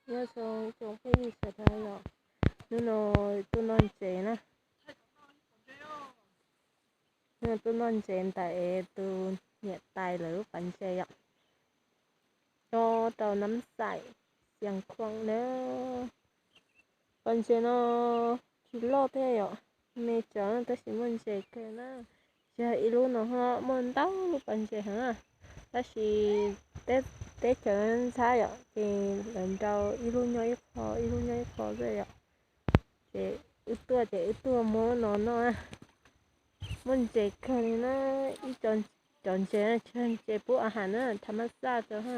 Nyob zoo ib tsoom phooj ywg sawv daws yom, hnub no tuaj noj ntses na. Hnub no tuaj noj ntses ntawm es tus niam tais lawv lub pas ntses yom, nyob rau Nab Xais, Xeev Khuam na. Pas ntses no tsis loj thiab yom, me tsawv tab sis muaj ntses kawg na. Tsis yog ib lub no ho muaj ntau lub pas ntses heev na, tab sis teb chaws ntxhab yom, ces lawv nrau ib lub nyob ib qho, ib lub nyob ib qho xwb yom. Ces wb tuaj ces wb tuaj muab no noj na. Muaj ntses kawg li na, ib co, cov ntses na, tsis yog ntses pub a has na, thav mab xaj rau ha.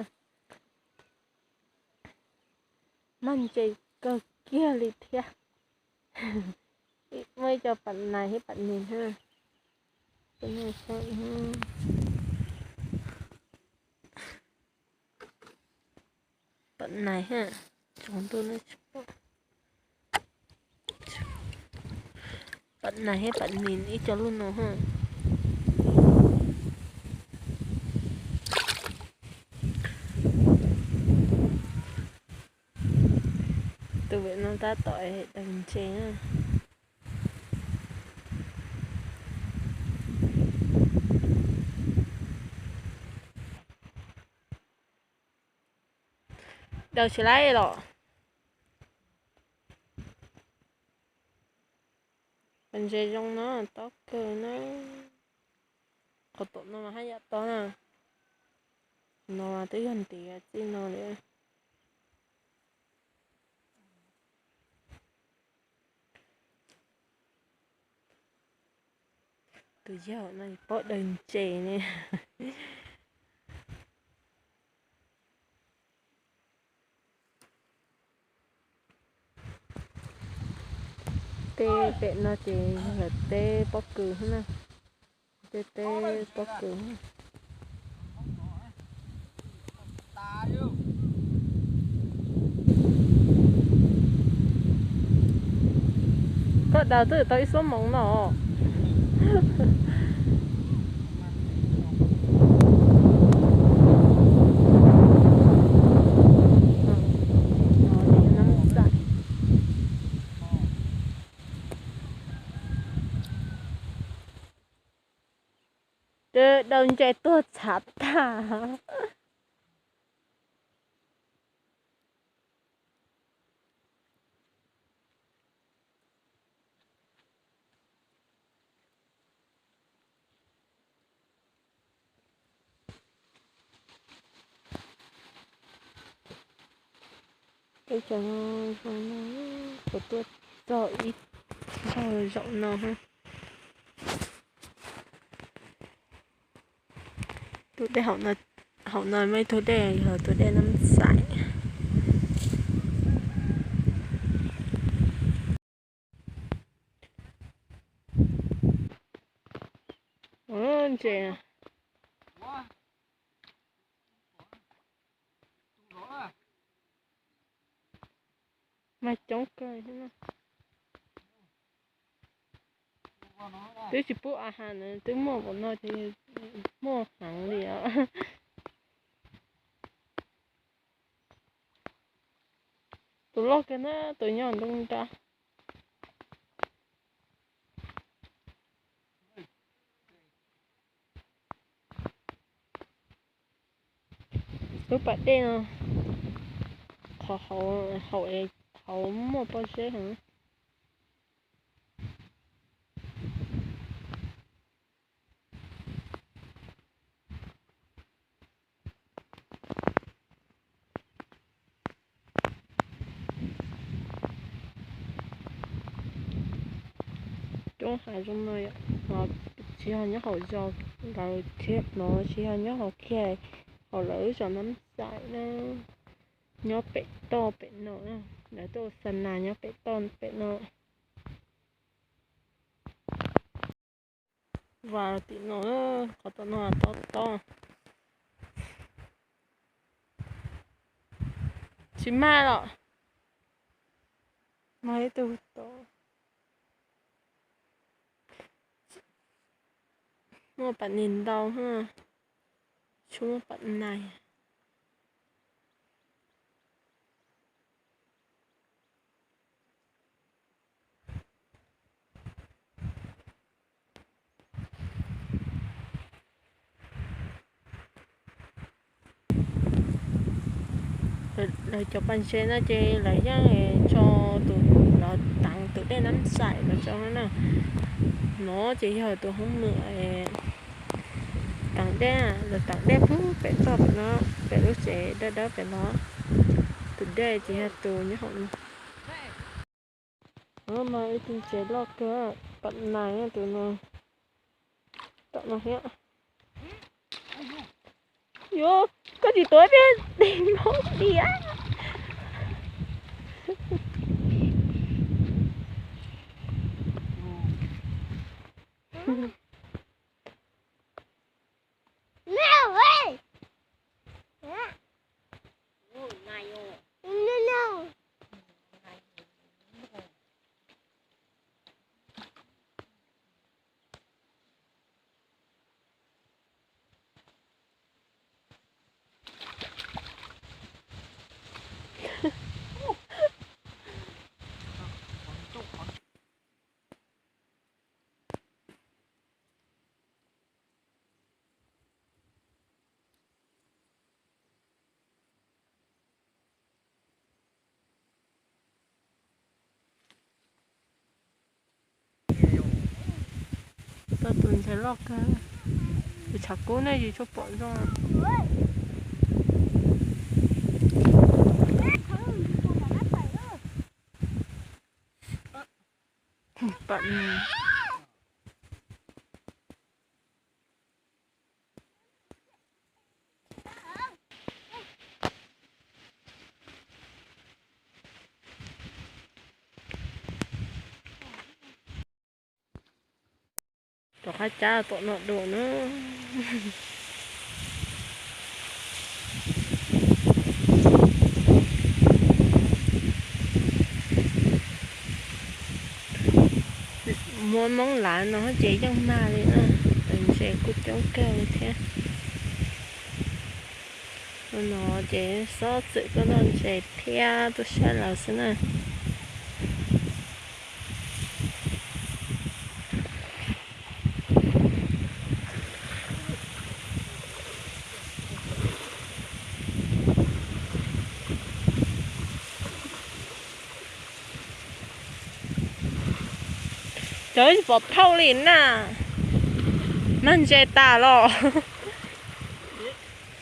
Muaj ntses kawg kiag li thiab. Muaj ib co pam nais thiab pam nis ha. Pam nais ha, tsaus ntuj no tsis pom. Pam nais thiab pam nis ib co lub no ha. Tus pem no tab tom daws ntses na. Daws tsis laib los. Pas ntses zoo no tob kawg na. Qhov tom no mas haj yam tob na. No mas twb yog ntiv txij no li. Tus yawg no paub daws ntses ne. Tej pem no ces yog teb pob kws na. Tej teb pob kws. Koj daws twb tau ib xuab moos no. Daws ntses tuag txhav tag. Teb chaws no zoo no, kuv tuaj txog ib zaug zaum no. Tus dej hauv no, hauv no muaj ib tug dej, yog tus dej Nab Xais. Ntses mas coob kawg. Twb tsis pub a has na, twb muaj npaum no ces muaj heev li os. Tus loj kawg na, tus nyob ntoo nra. Lub pas dej no, qhov hauv, hauv es hauv muaj pob zeb heev. Coob heev zoo no, tsis yog nyob hauv zos ntawd thiab no, tsis yog nyob hauv kiag, hauv lawv zos Nab Xais na, nyob pem toj pem no, lawv tuaj ua xa nas nyob pem toj pem no. Vas tim no, qhov tom no tob tob. Tsis mag los, mag ib tug tod. Muaj pam nis ntau, tsis muaj pam nais. Lawv cov pas ntses no ces lawv yeej tso tus, lawv teev tus dej Nab Xais los tso na. No ces yog tus hoob mwm teev dej, lawv teev dej pug pem toj pem no, pem lub tsev dawb dawb pem no. Tus dej ces yog tus nyob hauv no. Mas ib tug ntses loj kawg, pam nais tus no, tom no thiab. Yuav, koj tsis tuav peb tig mob diam. Tau tus ntses loj kawg, tus tshav kub ne yus tshuaj pom zoo. Pam. Rov qab cab tom no dua na. Muab Hmoob lav no ces yeej mag li na, ntses kuj coob kawg li thiab. No ces xob txwm tuaj noj ntses thiab tuaj saib lawv xwb na. Cov tsis pom thauj li na, mag ntses tas los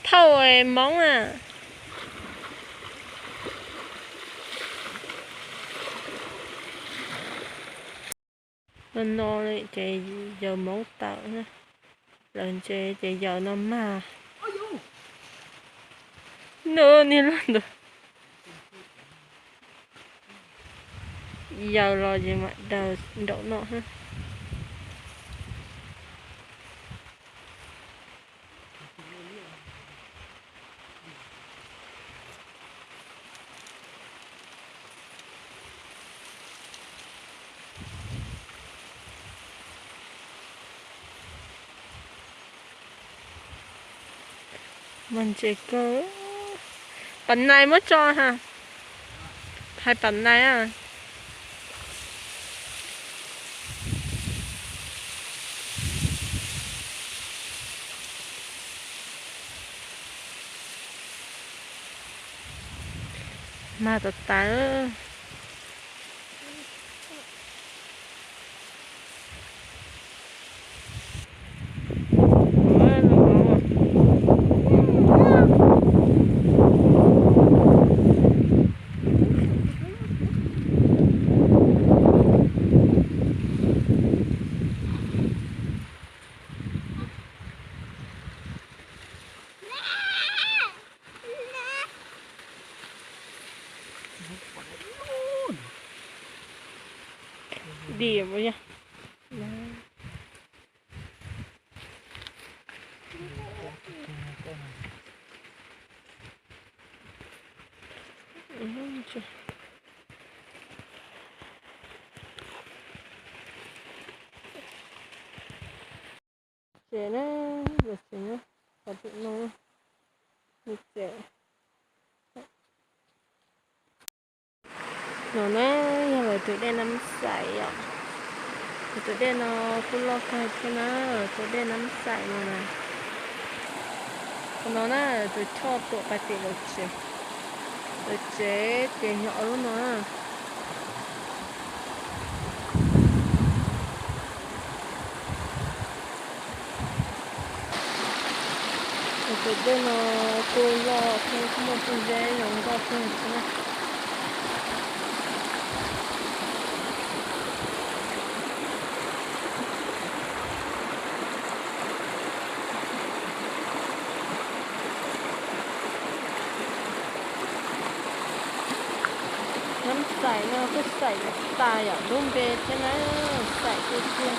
thauj Hmoob na. No no li ces yawg Hmoob tawm na, lawv ntses ces yawg no mag. Nws niag loj ntawd, yawg los ces mam daws nraum no. Mag ntses kawg. Pam nais muab tso ha. Hais pam nais a. Mag tas tas. Dim yog. Ces na, ces na, qhov tim no, no na, yog lawv tus dej Nab Xais os. Lawv tus dej no kuj loj kawg thiab na, tus dej Nab Xais no na. Qhov no na, tus choj tuam pais tim lawv tsev. Lawv tsev ces yog ob lub no. Tus dej no kuj loj thiab, kuj muaj pob zeb zoo nkauj kawg thiab na. Nab xaim no kuj xaim tas yam lub npe thiab na, xaim tiag tiag.